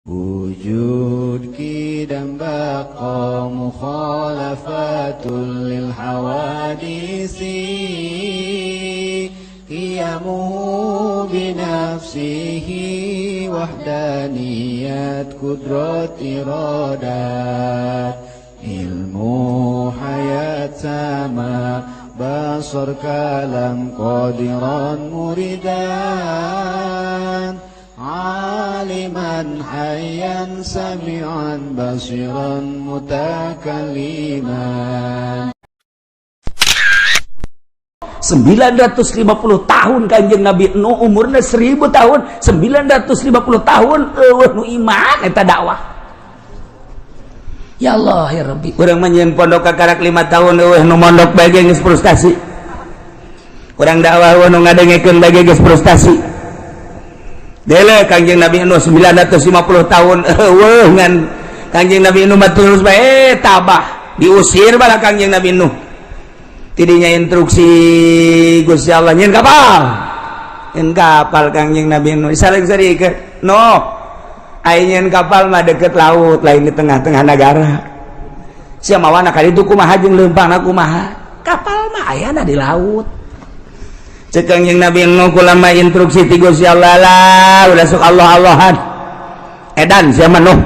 Wujud qidam baqa mukhalafatun lil hawadisi, qiyamuhu binafsihi wahdaniyat kudrat iradat, ilmu hayat sama basar kalam qadiran muridan, aliman hayyan sami'an basiran mutakalliman. 950 tahun Kanjeng Nabi Nuh umurnya 1000 tahun, 950 tahun euweuh nu iman eta dakwah. Ya Allah ya Rabbi, urang mah nyieun pondok kakarak 5 tahun, euweuh nu mondok bae geus frustasi. Urang dakwah, euweuh nu ngadengekeun bae geus frustasi. Dele Kanjeng Nabi Nuh 950 tahun euweuh, ngan Kanjeng Nabi Nuh mah terus bae tabah, diusir bala Kanjeng Nabi Nuh. Tidinya instruksi Gusti Allah, nyieun kapal, nyieun kapal. Kanjeng Nabi Nuh saling sari no ai nyieun kapal mah deket laut, lain di tengah-tengah negara. Sia mawana kali itu kumaha jeung leumpangna kumaha? Kapal mah ayana di laut. Cek Kanjeng Nabi Nuh, kulama instruksi ti Gusti Allah lah, udah sok Allah Allahan, edan sia mah Nuh.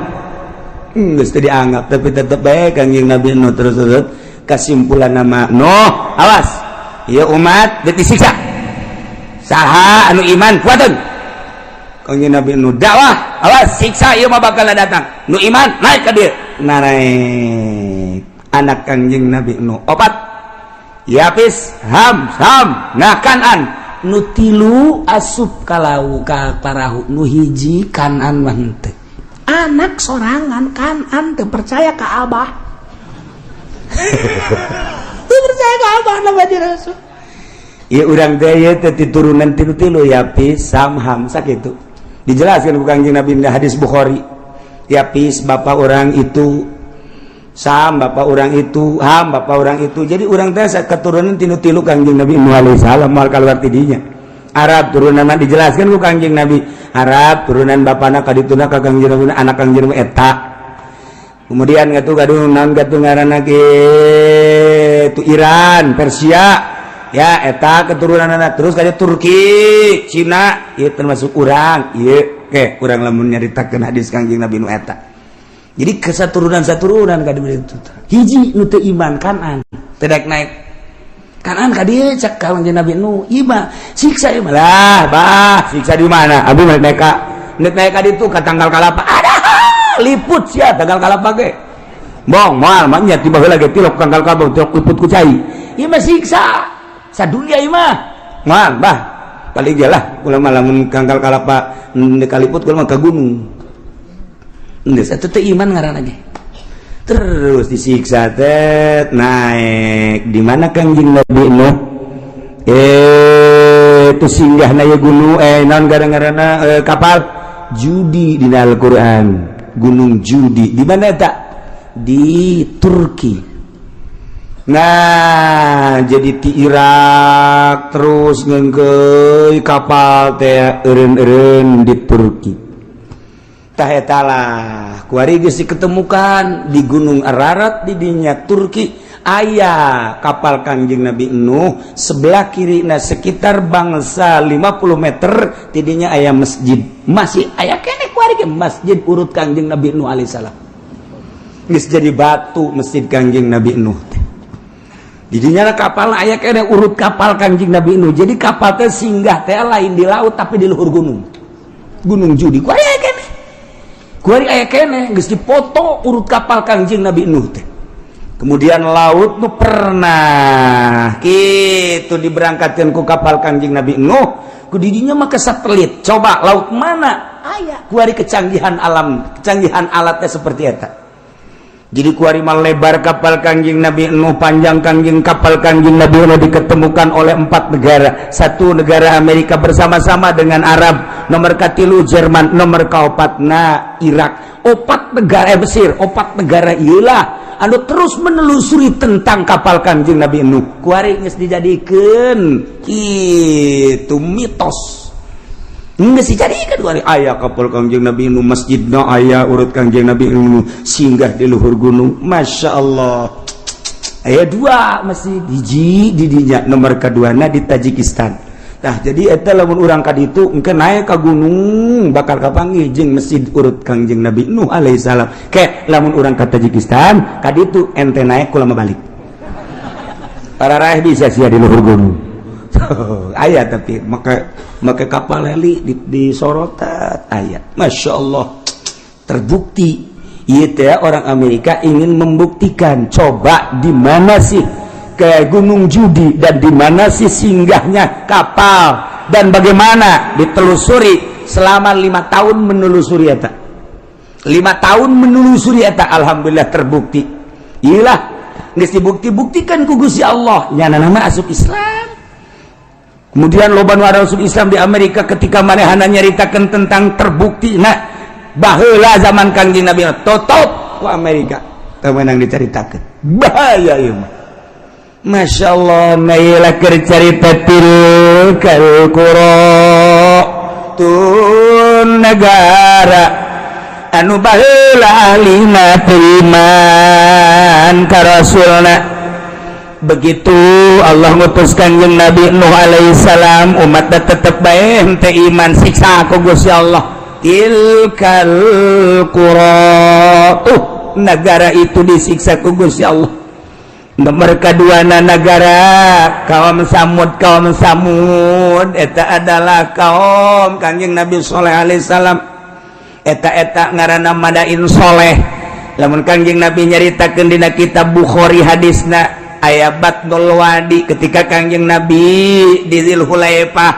Geus teu dianggap, tapi tetep bae Kanjeng Nabi Nuh terus terus. Kesimpulan nama Nuh, awas ya umat, disiksa, saha anu iman kuatun. Kanjeng Nabi Nuh dakwah, awas siksa ieu mah bakal datang, nu iman naik ka dieu. Nah, naik anak Kanjeng Nabi Nuh opat, Yapis, Ham, Sam, nah Kanan. Nu tilu asup kalau ka parahu, nu hiji Kanan mah henteu. Anak sorangan Kanan teu percaya ka abah, teu percaya ka abah nama Rasul. Ieu urang teh ieu teh turunan tilu-tilu, Yapis, Sam, Ham, sakitu. Dijelaskan ku Kanjeng Nabi di hadis Bukhari. Yapis bapak orang itu, Sam bapak orang itu, Ham bapak orang itu. Jadi urang teh keturunan tilu-tilu Kanjeng Nabi Nuh alaihi salam, moal keluar ti dinya. Arab turunan dijelaskan ku Kanjeng Nabi. Arab turunan bapana kadituna ka Kanjeng Nabi, anak Kanjeng Nabi eta. Kemudian ngatu gaduh naon gatuh ngaranna itu Iran, Persia ya, eta keturunan anak terus kayak Turki, Cina, ieu termasuk urang ieu. Ke urang lamun nyaritakeun hadis Kanjeng Nabi nu eta. Jadi kesaturunan saturunan ka itu hiji nu teu iman, Kanan, teu daek naik. Kanan ka dieu, cek Kanjeng Nabi nu iman, siksa ieu lah bah, siksa di mana? Abi naik ka, naik ka ditu ka tanggal kalapa, ada liput sia tanggal kalapa ge bong moal mah nya, tiba heula ge tilok tanggal kalapa, tilok liput ku cai. Ieu mah siksa sadunia ieu mah moal bah, paling lah kula mah lamun tanggal kalapa kaliput, kula mah ka gunung. Geus atuh, teu iman ngaranna ge. Terus disiksa teh naik di mana Kanjeng Nabi Nuh itu singgah na gunung, naon gara-garana kapal Judi di Al-Qur'an, Gunung Judi di mana tak di Turki. Nah, jadi di Irak terus ngengkeuy kapal teh eureun-eureun di Turki. Tah eta lah kuari geus diketemukan di Gunung Ararat di dinya Turki aya kapal Kanjeng Nabi Nuh, sebelah kiri. Nah, sekitar bangsa 50 meter tidinya aya masjid, masih aya keneh kuari ge masjid urut Kanjeng Nabi Nuh alaihissalam. Geus jadi batu masjid Kanjeng Nabi Nuh teh. Didinya kapal aya keneh urut kapal Kanjeng Nabi Nuh. Jadi kapal teh singgah teh lain di laut, tapi di luhur gunung, Gunung Judi. Kuari aya keneh, kuari aya keneh, geus dipoto urut kapal Kanjeng Nabi Nuh teh. Kemudian laut nu pernah gitu diberangkatkan ku kapal Kanjeng Nabi Nuh, ku didinya mah ke satelit, coba laut mana aya. Kuari kecanggihan alam, kecanggihan alatnya seperti eta. Jadi kuari mah lebar kapal Kanjeng Nabi Nuh, panjang kanjeng kapal Kanjeng Nabi Nuh diketemukan oleh empat negara. Satu negara Amerika bersama-sama dengan Arab, nomor katilu Jerman, nomor kaopatna Irak. Opat negara, Mesir, opat negara iyalah anu terus menelusuri tentang kapal Kanjeng Nabi Nuh. Kuari geus dijadikeun kitu mitos. Enggak sih, jadi kan aya kapal Kangjeng Nabi nu masjidna, aya urut Kangjeng Nabi nu singgah di luhur gunung. Masya Allah, aya dua masjid, hiji di dinya, nomor keduana di Tajikistan. Nah, jadi eta lamun urang ka ditu engke naik ka gunung bakal kapanggih jeung masjid urut Kangjeng Nabi Nuh alaihissalam. Ke lamun urang ka Tajikistan ka ditu, ente naik kulama balik para raih bisa sia di luhur gunung. Aya, tapi maka make kapal heli di sorotat aya. Masya Allah, terbukti. Iya teh, orang Amerika ingin membuktikan, coba di mana sih ke Gunung Judi dan di mana sih singgahnya kapal dan bagaimana ditelusuri selama 5 tahun menelusuri eta, 5 tahun menelusuri eta. Alhamdulillah terbukti. Iyalah, geus dibukti-buktikan ku Gusti Allah, nyana nama asup Islam. Kemudian loba nu asup Islam di Amerika ketika manehana nyaritakeun tentang terbukti. Nah, baheula zaman Kangjeng Nabi tutup ku Amerika, teu meunang dicaritakeun, bahaya ieu mah. Masya Allah, nailah cerita tilkal qura, tuh negara anu baheula ahlina iman ka rasulna. Begitu Allah ngutus Kanjeng Nabi Nuh alaihissalam, umat tetep bae henteu iman, siksa ku Gusti Allah. Tilkal qura, tuh negara itu disiksa ku Gusti Allah. Nomor kedua negara kaum Samud. Kaum Samud eta adalah kaum Kanjeng Nabi Soleh alaihissalam. Eta eta ngaranna Madain Soleh. Lamun Kanjeng Nabi nyaritakeun dina kitab Bukhari, hadisna aya Batnul Wadi. Ketika Kangjeng Nabi di Dzulhulaifah,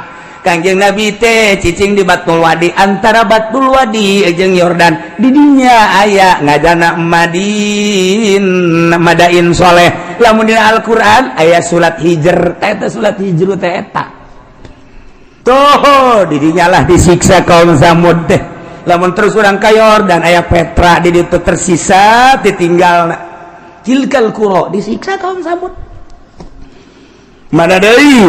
Kangjeng Nabi teh cicing di Batnul Wadi, antara Batnul Wadi jeung Yordan. Didinya aya ngajana Madin, Madain Soleh. Lamun dina Al-Qur'an aya surat Hijr, eta surat Hijr teh eta tuh. Didinya lah disiksa kaum Samud teh. Lamun terus urang ka Yordan, aya Petra di ditu tersisa, ditinggal. Tilkal qura, disiksa kaum Samud. Mana deui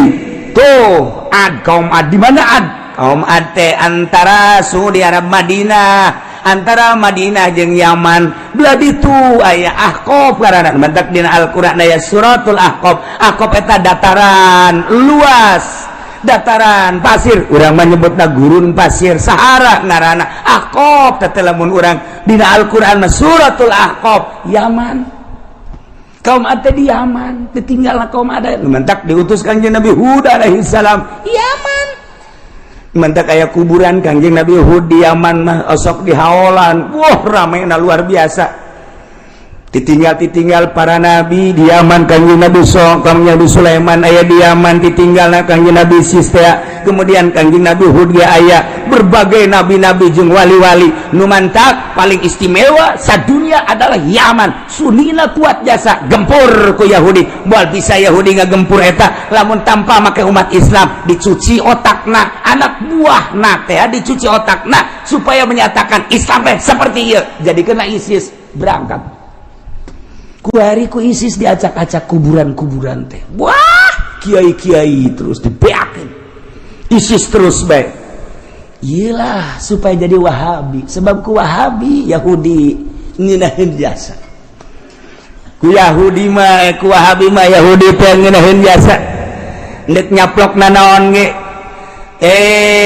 tuh? Ad, kaum Ad. Di mana Ad? Kaum Ad teh antara Saudi Arab, Madinah, antara Madinah jeung Yaman belah ditu aya Ahqaf karana mentak dina Al-Qur'an aya suratul Ahqaf. Ahqaf eta dataran luas, dataran pasir, urang menyebutna gurun pasir, Sahara ngaranna. Ahqaf teh lamun urang dina Al-Qur'an mah suratul Ahqaf, Yaman. Kaum Ad di Yaman ditinggal. Kaum Ad mentak diutus Kanjeng Nabi Hud alaihi salam Yaman, mentak aya kuburan Kanjeng Nabi Hud di Yaman mah, osok di haolan. Wah, rame na luar biasa. Ditinggal-ditinggal para nabi di Yaman. Kanjeng Nabi so Kanjeng Nabi Sulaiman aya di Yaman, ditinggal Kanjeng Nabi Sistea, kemudian Kanjeng Nabi Hud ge aya, berbagai nabi-nabi jeung wali-wali. Nu mantak paling istimewa sadunia adalah Yaman. Sunina kuat jasa gempur ku Yahudi. Moal bisa Yahudi ngagempur eta lamun tanpa make umat Islam. Dicuci otakna, anak buahna teh dicuci otakna supaya menyatakan Islam teh seperti ieu, jadi kena ISIS berangkat. Kuari ku ISIS diacak-acak kuburan-kuburan teh. Wah, kiai-kiai terus dibeakin ISIS terus baik. Iyalah, supaya jadi Wahabi, sebab ku Wahabi Yahudi ngeunaheun jasa. Ku Yahudi mah, ku Wahabi mah Yahudi teh ngeunaheun jasa. Ndek nyaplok nanaon ge,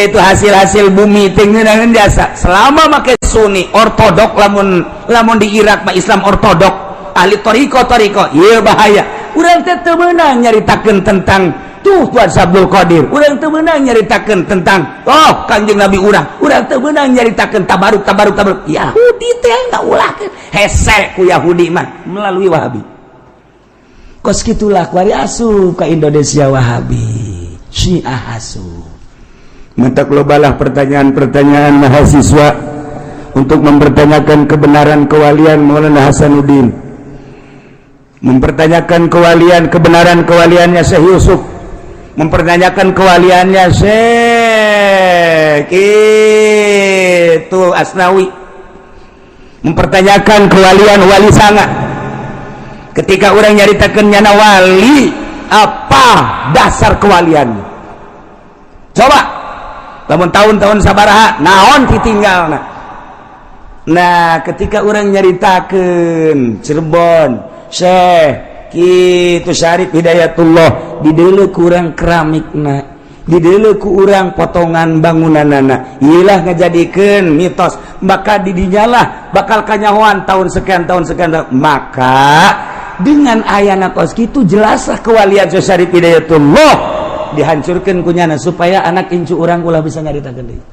itu hasil-hasil bumi teh ngeunaheun jasa selama make Sunni ortodok. Lamun lamun di Irak mah Islam ortodok, ahli toriko toriko. Iya, bahaya. Urang teh teu meunang nyaritakeun tentang tuh Tuhan Abdul Qadir, urang teu meunang nyaritakeun tentang oh Kanjeng Nabi urang, urang teu meunang nyaritakeun tabaruk tabaruk tabaruk. Yahudi teh ngaulahkeun, hese ku Yahudi mah melalui Wahabi. Kos kitulah kuari asup ka Indonesia Wahabi, Syiah asup. Mentak lobalah pertanyaan-pertanyaan mahasiswa untuk mempertanyakan kebenaran kewalian Maulana Hasanuddin, mempertanyakan kewalian, kebenaran kewaliannya Syekh Yusuf, mempertanyakan kewaliannya Syekh itu Asnawi, mempertanyakan kewalian Wali Sanga. Ketika orang nyaritakan nyana wali, apa dasar kewaliannya? Coba. Lamun tahun-tahun sabaraha naon ditinggalna. Nah, ketika orang nyaritakeun Cirebon, Syekh kitu Syarif Hidayatullah dideuleu ku urang keramikna, dideuleu ku urang potongan bangunanana, iyalah ngajadikeun mitos, maka didinyalah bakal kanyahoan tahun sekian tahun sekian. Maka dengan ayana kos kitu jelaslah kewalian Syekh Syarif Hidayatullah dihancurkan kunyana supaya anak incu urang ulah bisa nyaritakeun deui.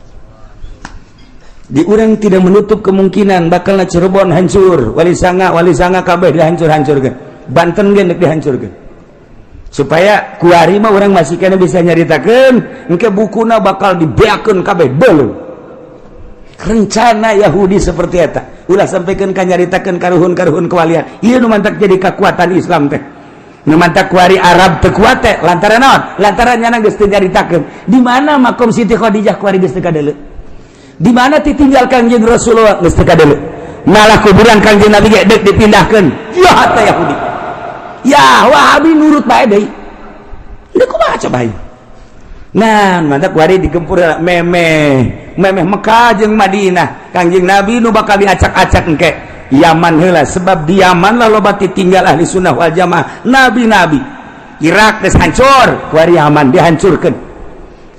Di urang tidak menutup kemungkinan bakal Cirebon hancur, Wali Sanga, Wali Sanga kabeh dihancur-hancurkan, Banten ge dihancurkan, supaya kuari mah urang masih kena bisa nyaritakeun. Engke bukuna bakal dibeakeun kabeh deuleu. Rencana Yahudi seperti eta, ulah sampaikan ka nyaritakeun karuhun-karuhun kewalian. Ieu nu mantak jadi kekuatan Islam teh, nu mantak kuari Arab teu kuat teh lantaran naon? Lantaran nyana geus teu nyaritakeun di mana makom Siti Khadijah, kuari geus teu kadeuleu. Di mana ditinggal Kangjeng Rasulullah, geus teu kadeuleu. Malah kuburan Kangjeng Nabi ge deuk dipindahkeun. Ya teh Yahudi, ya Wahabi nurut bae deui. Ini kumaha coba? Nah, mantak kuari digempur memeh memeh Mekah jeung Madinah, Kangjeng Nabi nu bakal diacak-acak engke Yaman heula, sebab di Yaman lah loba tinggal ahli sunnah wal jamaah, nabi-nabi. Irak geus hancur, kuari Yaman dihancurkeun.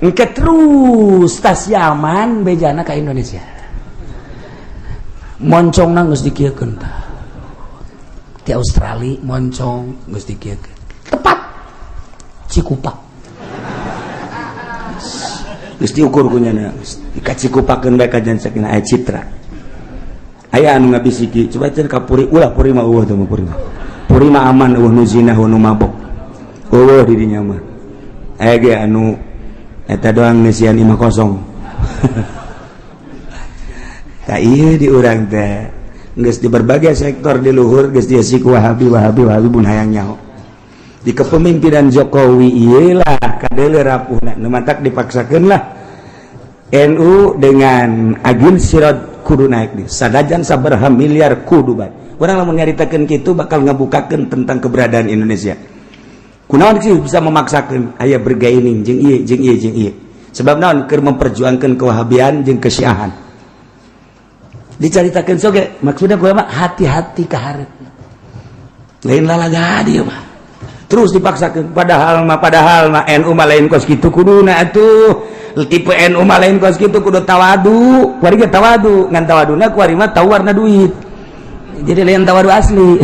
Engke terus tas Yaman bejana ka Indonesia, moncongna geus dikieukeun tah. Di Australia moncong geus dikieukeun, tepat Cikupa geus diukur kunyana, dikacikupakeun bae ka saking aya citra. Aya anu ngabisiki, coba cenah ka Puri, ulah Puri mah eueuh teh mah, Puri mah, Puri mah aman, eueuh nu zina, eueuh nu mabok, eueuh di dinya mah. Aya ge anu eta doang, ngeusian imah kosong. Tak iya, di urang teh geus di berbagai sektor di luhur geus diisi ku Wahabi, Wahabi, Wahabi. Bun hayang nyaho di kepemimpinan Jokowi iyalah kadeuleu rapuhna. Nu mantak dipaksakeun lah NU dengan Agil Siraj kudu naik di sadajan sabaraha miliar kudu bae. Urang lamun nyaritakeun kitu bakal ngabukakeun tentang keberadaan Indonesia. Kunaon sih bisa memaksakeun aya bergaining jeung ieu jeung ieu jeung ieu? Sebab naon? Keur memperjuangkan kewahabian jeung kesyiahan dicaritakeun soge. Maksudnya gue mah hati-hati ka hareup, lain lalaga dia mah terus dipaksakan. Padahal mah NU mah lain kos kitu kuduna atuh. Tipe NU mah lain kos kitu, kudu tawadu. Kuari ge tawadu, ngan tawaduna kuari mah tawar na duit, jadi lain tawadu asli.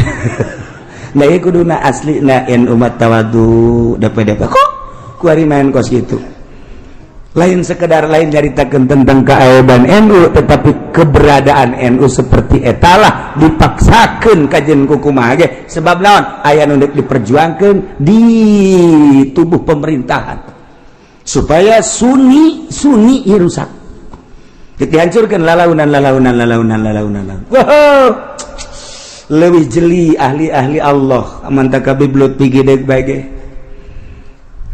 Nah, ieu kuduna asli na NU mah tawadu DPDP, kok kuari main kos kitu. Lain sekedar lain nyaritakeun tentang keaiban NU, tetapi keberadaan NU seperti etalah dipaksakan kajian kumaha ge. Sebab naon? Aya nu diperjuangkan di tubuh pemerintahan supaya Sunni Sunni ieu rusak, dihancurkan lalaunan lalaunan lalaunan lalaunan. Wow, lebih jeli ahli-ahli Allah mantap. Habib Lutfi gideg bae ge,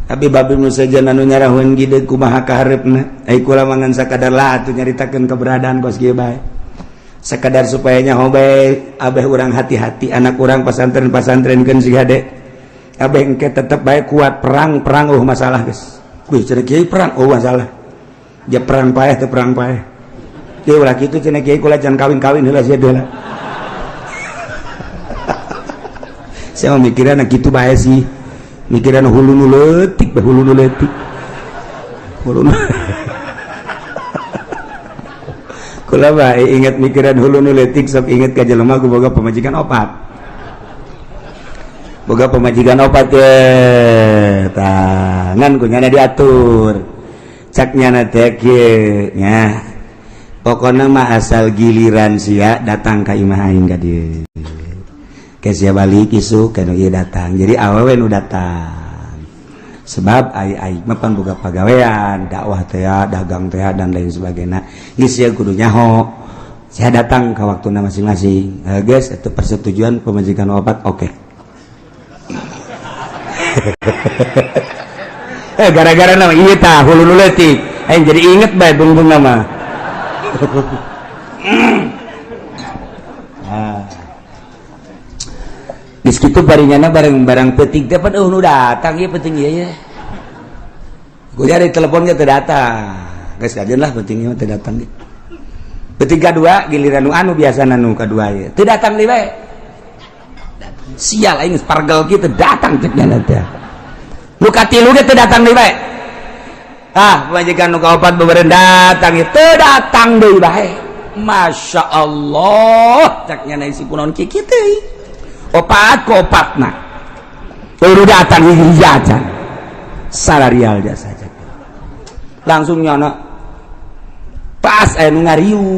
Habib Habib nu sejen anu nyarahun gideg kumaha kahareupna. Ai kula mah ngan sakadar lah atuh nyaritakeun keberadaan kos kieu bae, sekadar supaya nyaho bae, abeh urang hati-hati, anak urang pasantren pasantrenkeun si hade abeh. Engke tetep bae kuat perang perang, oh masalah geus. Wih, cenah kiai perang, oh masalah dia perang paeh teu perang paeh. Kieu ulah kitu cenah kiai, kula jangan kawin-kawin heula sia heula. Saya mah mikiran kitu bae sih, mikiran hulu nu leutik bae, hulu nu leutik, hulu nu. Kula bae inget mikiran hulu nu leutik, sok inget ka jelema ku boga pamajikan opat, boga pamajikan opat ye. Tah, ngan ku nyana diatur, cak nyana teh kieu nya, pokona mah asal giliran sia datang ka imah aing ka dieu, ke sia balik isuk ka nu ieu datang, jadi awewe nu datang. Sebab ai ai mah pan boga pagawean dakwah teh, dagang teh, dan lain sebagainya. Geus sia kudu nyaho saya datang ke waktuna masing-masing. Guys, itu persetujuan pemajikan opat, oke. Okay. Gara-gara nama iya tah hulu nu leutik aing jadi inget bae bung nama. Nah. Geus kitu barinyana bareng-bareng peuting teh pan eueuh nu datang ieu peuting ieu ye. Gua cari telepon ge teu datang. Geus kajeun lah pentingnya teu datang ge. Penting kadua giliran nu anu biasana nu kadua ieu. Teu datang deui bae. Sial aing geus pargel kieu teu datang cek nya teh. Nu katilu ge teu datang deui bae. Ah, pamajikan nu kaopat beureun datang ieu teu datang deui bae. Masya Allah, cek nya si kunaon kieu teuing. Opat ku opatna. Baru datang hiji acan. Salarial jasa cek. Langsung nyana pas aya nu ngariung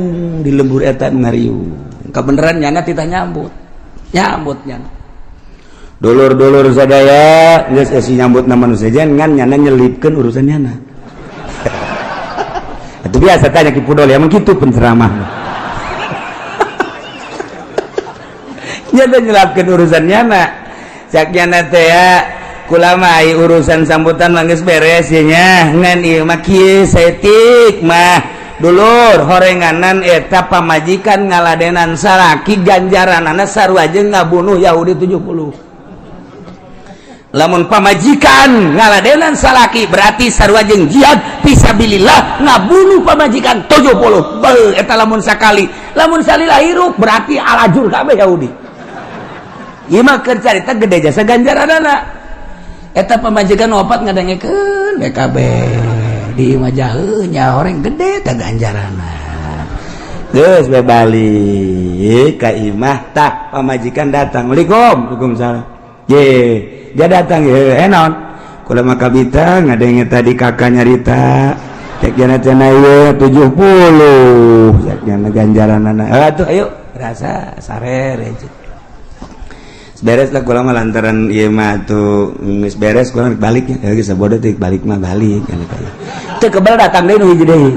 di lembur eta nu ngariung. Kabeneran nyana titah nyambut. Nyambut nyana. Dulur-dulur sadaya geus esi nyambut na manusia ngan nyana nyelipkeun urusan nyana. Itu biasa tanya Ki Pudol ya, emang kitu penceramah. Nyana nyelipkeun urusan nyana. Cak nyana teh ya kulama ai urusan sambutan mah geus beres ye nya ngan ieu mah kieu saeutik mah dulur horenganan eta pamajikan ngaladenan salaki ganjaranana sarua jeung ngabunuh Yahudi 70. Lamun pamajikan ngaladenan salaki berarti sarua jeung jihad fisabilillah ngabunuh pamajikan 70. Beuh eta lamun sakali, lamun salila hirup berarti alajur kabeh Yahudi. Ieu mah keur carita gede jasa ganjaranana. Eta pamajikan opat ngadengekeun BKB di imah jaheu nya horeng gede teh ganjaranna. Geus we balik ka imah tah pamajikan datang. Waalaikum, waalaikumsalam. Ye, dia datang ye, naon? Kula mah kabita ngadenge tadi kakak nyarita cek jana cenah ieu 70 cek jana ganjaranana. Atuh ayo rasa sarere. Beres lah kula mah lantaran ieu mah atuh geus beres kula balik nya. Geus sabodo teh balik mah balik teu kebel datang deui nu hiji deui.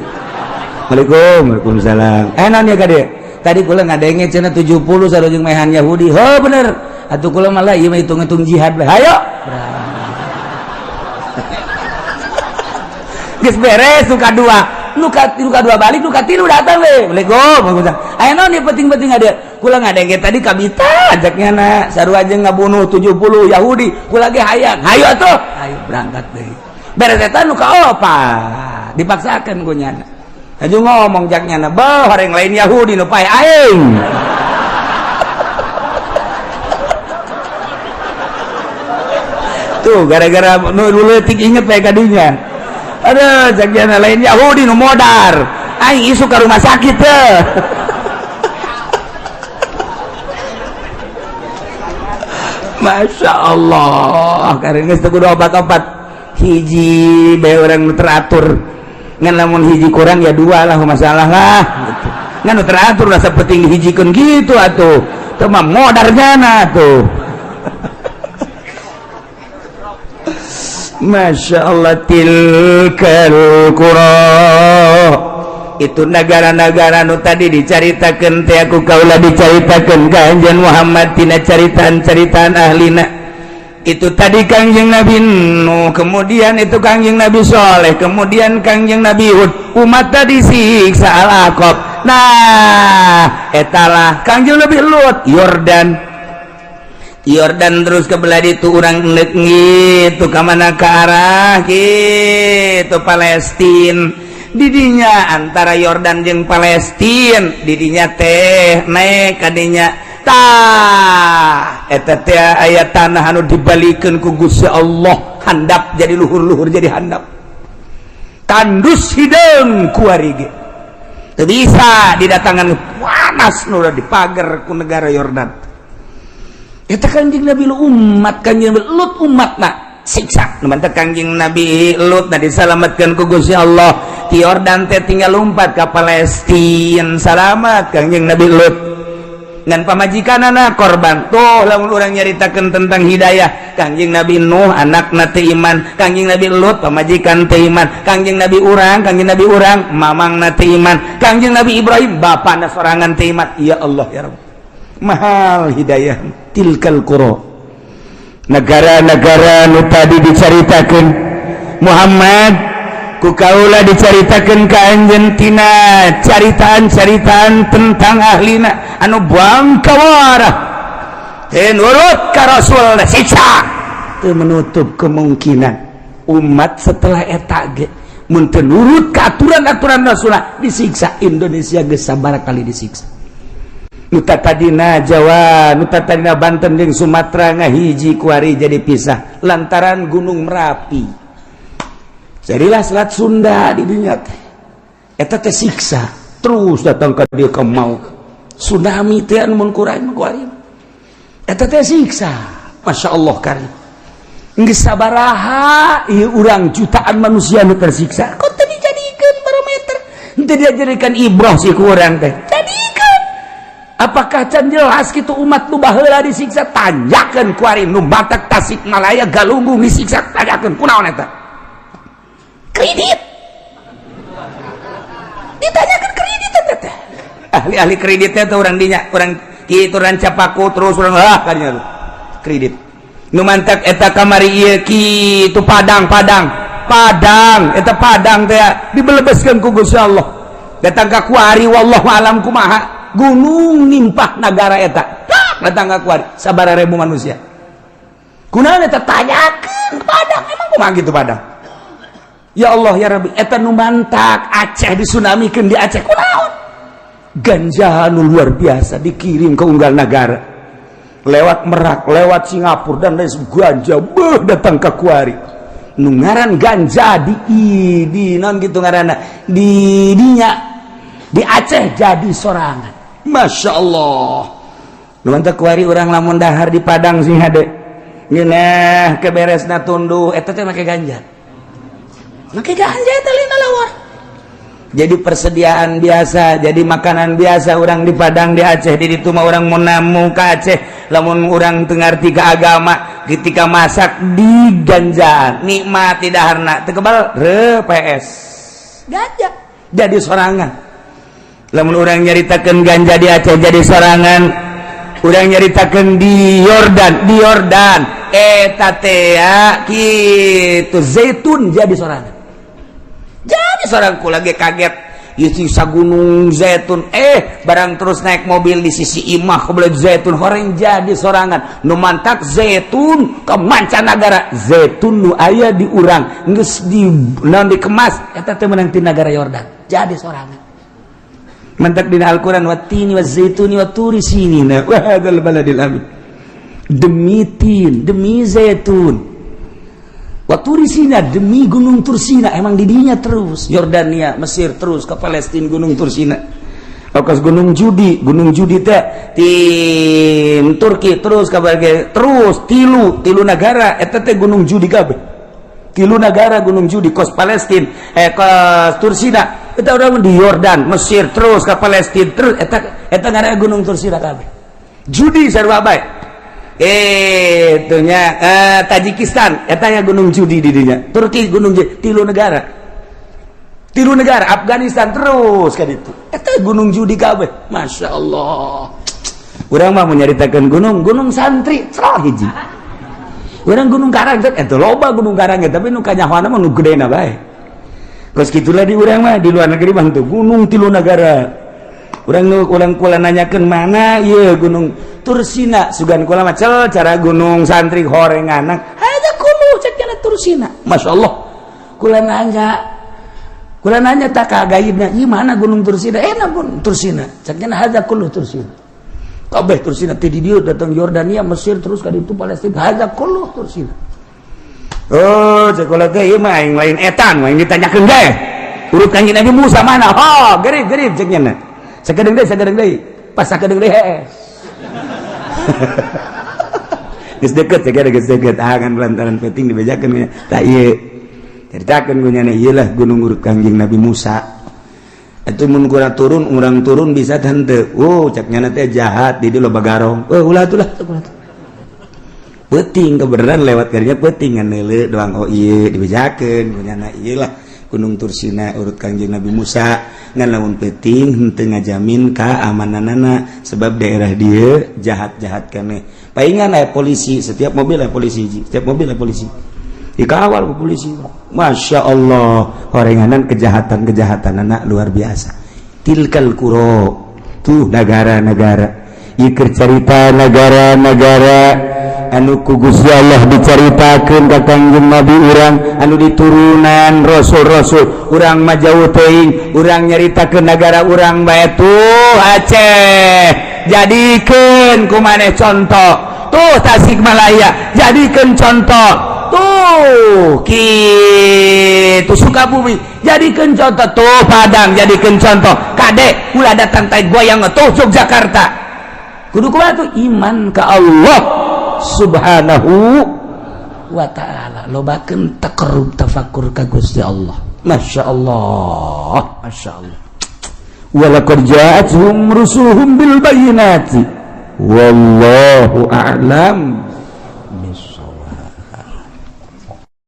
Waalaikum, waalaikumsalam. Naon ya ka dieu? Tadi kula ngadenge cenah 70 sarua jeung mehan Yahudi. Heuh bener. Atuh kula malah ieu mah hitung-hitung jihad bae. Hayo. Geus beres nu kadua. Nu kadua balik, nu katilu datang we. Waalaikum, waalaikumsalam. Aya naon ieu penting-penting ada. Kula ngadenge tadi kabita ajaknya na sarua jeung ngabunuh 70 Yahudi. Kula ge hayang. Hayo atuh. Hayo berangkat deui. Beres eta nu kaopat. Dipaksakeun ku nyana. Aju ngomong jak nyana, "Beuh, horeng lain Yahudi nu pae aing." Tuh gara-gara nu leutik inget bae kadinya. Aduh, jak nyana lain Yahudi nu modar. Aing isu ka rumah sakit teh. Masya Allah, karena geus teu kudu obat-obat. Hiji bae urang nu teratur. Ngan lamun hiji kurang ya dua lah masalah lah gitu. Ngan nu teratur lah sapenting dihijikeun gitu atuh. Teu mah modar jana atuh. Masya Allah tilkal qura. Itu negara-negara nu tadi dicaritakeun teh aku kaula dicaritakeun ka Anjeun Muhammad tina caritaan-caritaan ahlina. Itu tadi Kangjeng Nabi Nuh, kemudian itu Kangjeng Nabi Soleh, kemudian Kangjeng Nabi Hud, umat tadi siksa Al-Aqab. Nah, etalah Kangjeng Nabi Lut, Yordan. Yordan terus ke belah ditu urang endek gitu ka mana ke arah gitu Palestin. Didinya antara Yordan jeung Palestin, didinya teh naik kadinya tah eta teh aya tanah anu dibalikeun ku Gusti Allah handap jadi luhur-luhur jadi handap tandus hideung kuari ge teu bisa didatangan panas nu dipager ku negara Yordan. Eta Kangjeng Nabi Lut umat Kangjeng Nabi Lut umatna siksa nu mantep Kangjeng Nabi Lut na disalametkeun ku Gusti Allah. Ti Yordan teh tinggal lompat ka Palestina salamat Kangjeng Nabi Lut ngan pamajikanana korban. Tuh lamun urang nyaritakeun tentang hidayah Kangjeng Nabi Nuh anakna teu iman, Kangjeng Nabi Lut pamajikan teu iman, Kangjeng Nabi urang, Kangjeng Nabi urang mamangna teu iman, Kangjeng Nabi Ibrahim bapana sorangan teu iman. Ya Allah ya Rabb, mahal hidayah. Tilkal qura, negara-negara nu tadi dicaritakeun Muhammad ku kaula dicaritakeun ka anjeun tina caritaan-caritaan tentang ahlina anu bangkawara teu nurut ka Rasul siksa. Teu menutup kemungkinan umat setelah eta ge Mun teu nurut ka aturan-aturan Rasulullah, disiksa. Indonesia geus sabaraha kali disiksa. Nu tadina Jawa, nu tadina Banten jeung Sumatera ngahiji, kuari jadi pisah lantaran Gunung Merapi. Jadilah Selat Sunda di dunia teh. Eta teh siksa terus datang ke dia ke mau tsunami teh anu mun kurang kuari. Eta teh siksa. Masya Allah karim. Geus sabaraha ieu urang jutaan manusia nu tersiksa. Kok teu dijadikeun barometer? Henteu dijadikan ibrah sih ku urang teh. Jadikeun. Apakah can jelas kitu umat nu baheula disiksa? Tanyakeun kuari nu matak Tasikmalaya, Galunggung disiksa, tanyakeun kunaon eta? Kredit. Ditanyakan kredit eta teh. Ahli-ahli kreditnya tuh orang dinya, orang kitu Rancapaku terus orang ah kadinya tuh. Kredit. Nu mantak eta kamari ieu kitu Padang, Padang. Padang, eta Padang teh dibelebeskeun ku Gusti Allah. Datang ka kuari, wallahu alam kumaha. Gunung nimpah negara eta. Datang ka kuari sabaraha ribu manusia. Kunaon eta, tanyakeun Padang, emang kumaha gitu Padang? Ya Allah ya Rabbi, eta nu mantak Aceh disunamikeun di Aceh kunaon? Ganja nu luar biasa dikirim ke unggal negara lewat Merak, lewat Singapura dan lain, ganja beuh datang ke kuari. Nu ngaran ganja di non gitu ngaranna di dinya di Aceh jadi sorangan. Masya Allah. Nu mantak kuari urang lamun dahar di Padang sih hade. Ngeunah keberesna tunduh eta teh make ganja. Make ganja eta lina lawar. Jadi persediaan biasa, jadi makanan biasa orang di Padang, di Aceh. Di ditu mah orang mau namu ke Aceh, lamun orang teu ngarti ke agama, ketika masak di ganjaan, nikmat tidak harna, teu kebal re PS. Ganja jadi sorangan. Lamun orang nyaritakeun ganja di Aceh jadi sorangan, urang nyaritakeun di Yordan, di Yordan eta teh kitu zaitun jadi sorangan. Jadi seorang kula ge kaget isi gunung zaitun, barang terus naik mobil di sisi imah kebelet zaitun horeng jadi sorangan. Nu mantak zaitun ke mancanagara, zaitun nu aya di urang geus di naon dikemas eta teh meunang ti negara Yordan jadi sorangan. Mantak dina Al-Qur'an wattini wazaituni waturi sinina wa hadzal baladil amin, demi tin, demi zaitun, Waturisina, demi gunung Tursina. Emang didinya terus Yordania, Mesir, terus ke Palestina, gunung Tursina. Okas Gunung Judi, Gunung Judi teh tim Turki terus ke terus tilu tilu negara eta teh Gunung Judi kabeh. Tilu negara Gunung Judi, kos Palestina, kos Tursina eta urang di Yordan, Mesir, terus ke Palestina terus eta eta ngaranna Gunung Tursina kabeh. Judi sarua bae. Itunya Tajikistan etanya Gunung Judi di dinya. Turki Gunung Judi, tilu negara, tilu negara. Afghanistan terus kan itu eta Gunung Judi kabeh. Masya Allah, urang mah menyaritakan gunung gunung santri salah hiji urang Gunung Karang eta loba Gunung Karang, tapi nu kanyahoana mah nu gedena bae. Kos kitulah di urang mah. Di luar negeri mah tuh gunung tilu negara. Urang urang kula nanyakeun mana ieu Gunung Tursina, sugan kula mah cel cara gunung santri horenganan ada kuno cek cenah Tursina. Masya Allah, kula nanya tak ka gaibna, ieu mana Gunung Tursina? Enak Gunung Tursina cek cenah, hadza kullu Tursina kabeh. Tursina ti di dieu datang Yordania, Mesir, terus ka ditu Palestina, hadza kullu Tursina. Oh, cek kula teh ieu mah aing lain etan aing ditanyakeun ge urut Kanjeng Nabi Musa mana. Oh, gerib gerib cek nya. Sakedeung deui, sakedeung deui, pas sakedeung deui hees. Geus deket ya, geus deket. Ah kan lantaran penting dibejakeun tak ieu. Ceritakeun ku nyana ieu lah gunung urut Kanjeng Nabi Musa. Itu mun kurang turun, urang turun bisa tante. Oh, cak nyana teh jahat di dieu loba garong. Oh, ulah tuh lah, ulah tuh. Peuting kebenaran lewat kerja peuting ngan neuleu doang. Oh ieu dibejakeun ku nyana ieu lah Gunung Tursina urut Kanjeng Nabi Musa. Ngan lamun peuting henteu ngajamin keamananana sebab daerah dia jahat-jahat kene. Paingan aya polisi, setiap mobil aya polisi, setiap mobil aya polisi, dikawal ku polisi. Masya Allah, horenganan kejahatan-kejahatan anak luar biasa. Tilkal qura, tuh negara-negara. Ieu cerita negara-negara. Anu ku Gusti Allah dicaritakeun ka Kangjeng Nabi urang, anu diturunan rasul-rasul urang mah jauh teuing. Urang nyaritakeun negara urang bae tuh. Aceh jadikeun ku maneh contoh tuh, Tasikmalaya jadikeun contoh tuh, kitu Sukabumi jadikeun contoh tuh, Padang jadikeun contoh. Kade, ulah datang tai goyang tuh Yogyakarta. Kudu kumaha tuh? Iman ka Allah Subhanahu wa Ta'ala, lobakeun taqarrub, tafakur ka Gusti Allah. Masya Allah, Masya Allah. Walaqad ja'atuhum rusuluhum bil bayyinati, wallahu a'lam.